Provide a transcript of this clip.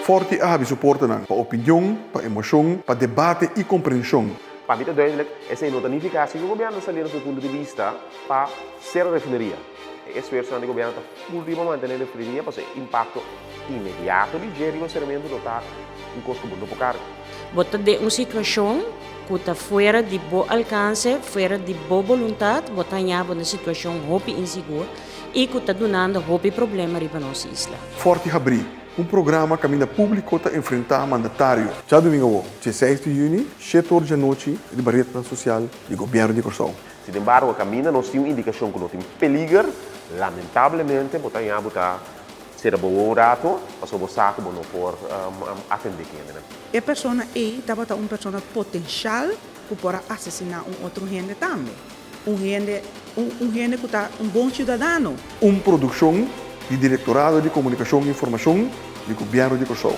Fòrti a habri su portanan pa opinion, pa emoshon, pa debate i komprenshon. Pa mi ta duidelijk, esei no ta nifiká si ku gobièrnu ta saliendo su punto di bista pa sera refineria. E esfuersonan di gobièrnu ta ful riba mantené refineria pasobra e impakto inmediato di dje riba seramentu lo ta un kos ku bo no por karga. Bo ta den un situashon ku ta fuera di bo alkanse, fuera di bo boluntat, bo ta haña bo na situashon hopi insigur i ku ta dunando hopi problema riba nos isla. Fòrti Habrí, un programa kaminda públiko ta enfrentá mandatario. Djadumingu awor, dieseis di yüni, shete or djanochi riba retnan sosial di Gobièrnu di Kòrsou. Sin embargo, kaminda nos tin un indikashon ku no tin peliger, lamentablemente bo ta haña bo ta sera bo wowo un rato pasobra bo sa ku bo no por atendé kendenan. E persona ei tabata un persona potenshal ku por a asesiná un otro hende tambe. Un hende, un, un hende ku ta un bon siudadano. Un produkshon di Direktorado di Komunikashon i Informashon di Gobièrnu di Kòrsou.